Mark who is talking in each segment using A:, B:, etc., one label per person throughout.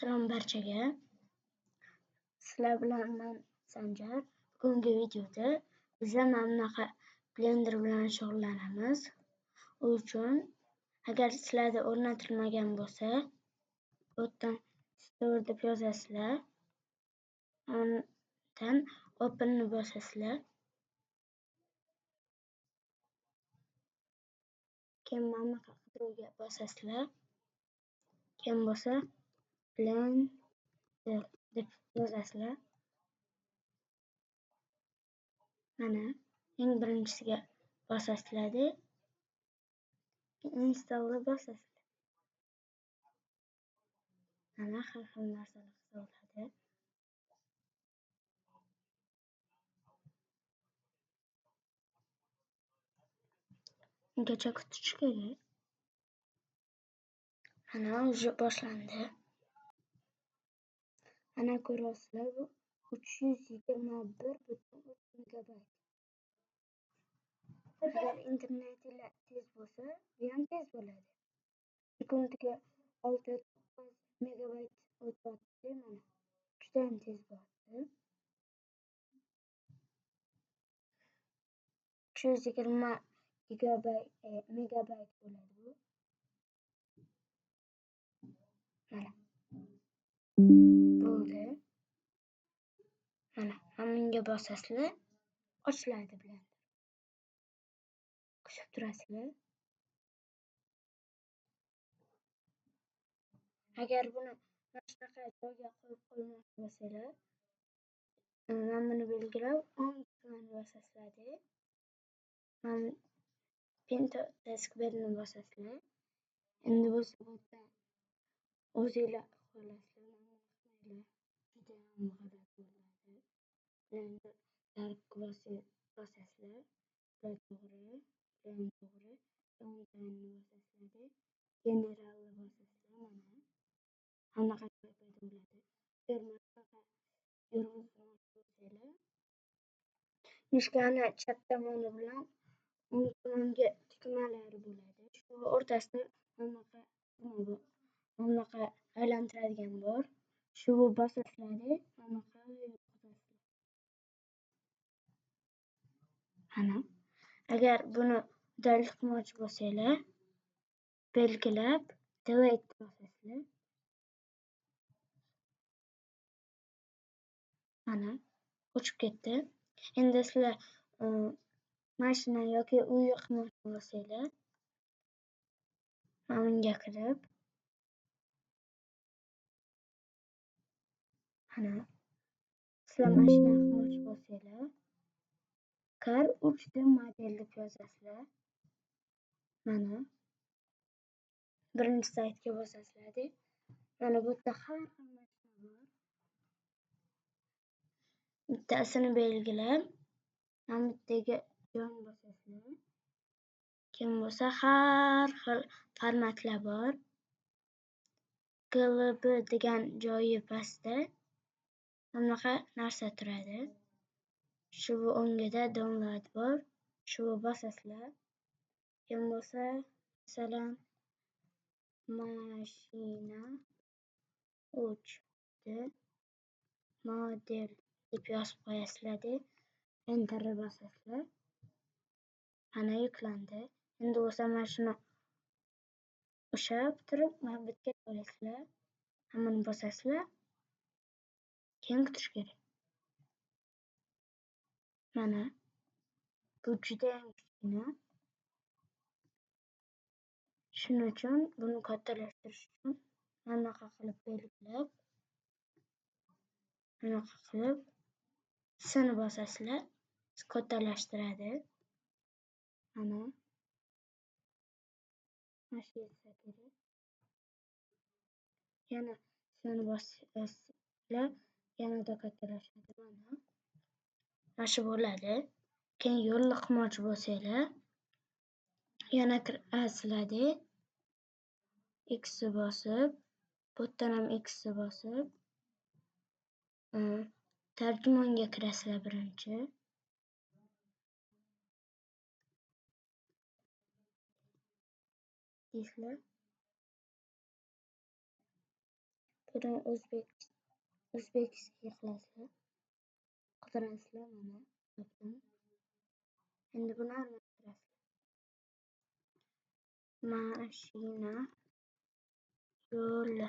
A: Salom barchaga. Sizlar bilan men Sanjar. Bugungi videoda biz mana bunaqa Blender bilan shug'ullanamiz. U uchun agar sizlarda o'rnatilmagan bo'lsa, bu yerdan Store deb yozasizlar. Undan Open'ni bosasizlar. Keyin mana bunaqa qidiruvga bosasizlar. Keyin bo'lsa Blender deb yozasizlar. Mana eng birinchisiga bosasizlar-da. Installni bosasizlar. Mana har xil narsalar qilsa bo'ladi. Ungacha kutish kerak. Mana уже boshlandi. Mana ko'ryapsizlar, bu 321,3 megabayt. Agar internetinglar tez bo'lsa, bu ham tez bo'ladi. Sekundiga 6-9 megabayt o'tyapti, mana. Juda ham tez bo'lyapti. 320 gigabayt megabayt bo'ladi bu. Mana. Bo'ldi. Mana, bunga bosasizlar, ochiladi Blender. Kutib turasizlar. Agar buni mana shunaqa joyga qo'yib qo'ymoqchi bo'lsanglar, mana buni belgilab, o'ng tugmani bosasizlar-da. Mana Pin to taskbarni bosasizlar. Endi bo'lsa bu yerdan o'zinglar xohlasizlar, mana buni qilmanglar. Judayam g'alati bo'ladi. Blender dark bosasizlar. Bular to'g'ri, bular to'g'ri. O'ng bosasizlar-da. Generalni bosasizlar, mana. Anaqa joy paydo bo'ladi. Agar mana bunaqa yurg'izmoqchi bo'lsanglar, mishkani chap tomoni bilan o'ng tomonga tugmalari bo'ladi. Shu o'rtasida bunaqa aylantiradigan bor. Shu bosasizlar-da, bunaqa yurg'izasizlar. Mana. Agar buni udalить qilmoqchi bo'lsanglar, belgilab delete bosasizlar. Mana o'chib ketdi. Endi sizlar mashina yoki uy qilmoqchi bo'lsanglar, mana bunga kirib, mana sizlar mashina qilmoqchi bo'lsanglar, Car 3D model deb yozasizlar. Mana birinchi saytga bosasizlar-da. Mana bu yerda har xil mashina bor. Bittasini belgilab, mana bu yerdagi joyni bosasizlar. Keyin bo'lsa har xil formatlar bor. GLB degan joyi pastda bunaqa narsa turadi. Shu o'ngida download bor. Shu bosasizlar. Keyin bo'lsa, masalan, mashina 3D model deb yozib qo'yasizlar-da. Enterni bosasizlar. Mana yuklandi. Endi bo'lsa mana shuni ushlab turib, mana bu yerga qo'yasizlar. Hammani bosasizlar. Keyin kutish kerak. Mana bu juda ham kichkina. Shuning uchun buni kattalashtirish uchun mana bunaqa qilib belgilab, bunaqa qilib S ni bosasizlar, kattalashtiradi. Mana mana shu yetsa kerak. Yana S ni bosasizlar, yanada kattalashadi. Mana mana shu bo'ladi. Keyin yo'lni qilmoqchi bo'lsanglar, yana kirasizlar-da. X ni bosib, bu yerdan ham X ni bosib, tarjimonga kirasizlar birinchi. Deysizlar. Buni o'zbekskiy qilasizlar. Qidirasizlar, mana topdim. Endi buni almashtirasizlar. Mashina yo'li.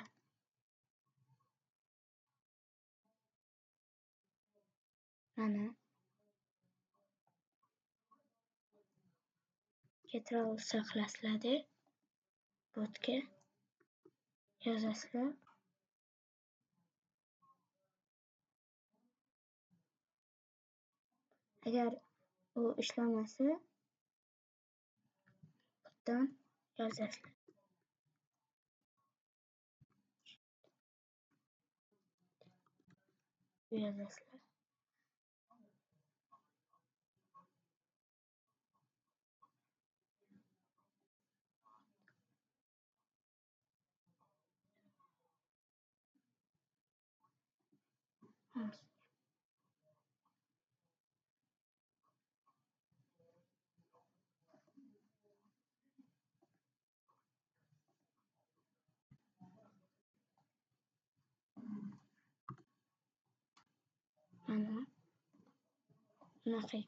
A: Mana Ctrl-C qilasizlar-da. Botga yozasizlar. Agar u ishlamasa, botdan yozasizlar. Yozasizlar. Mana bunaqa.